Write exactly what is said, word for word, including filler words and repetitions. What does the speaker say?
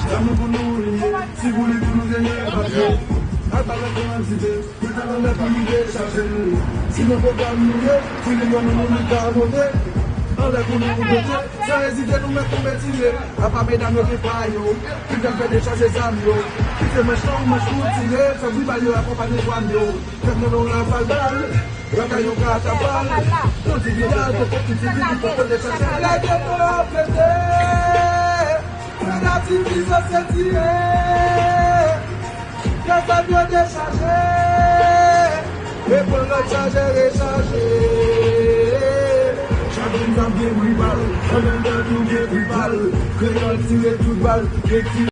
Zanmi pou nou li ye, si pou li pou nou genyen, pa byen. Al pa nan kantite, pou nou nan pou li dechaje l. Si nan pwogram nou ye, si li yon nou nou ka monte. Anlè pou nou pote, san ezite nou mèt konpetine. Apa medam yo te pa yo, ki fè fè dechaje zam yo. Kite manch long, manch kout tire, fè bri bal yo akonpanye dwàn yo. Fè nan yon rafal bal, lakay yon katapal. Yon ti vidal, yon ti vidal, yon ti vidal, yon ti vidal, lè geto ap pete. Frè Natif Izo se tire. Lè zam yo dechaje, e pran lòt chaje rechaje. Chak moun ap gen bri bal, anndan gang tou gen bri bal. Kreyòl tire tout bal, gen ti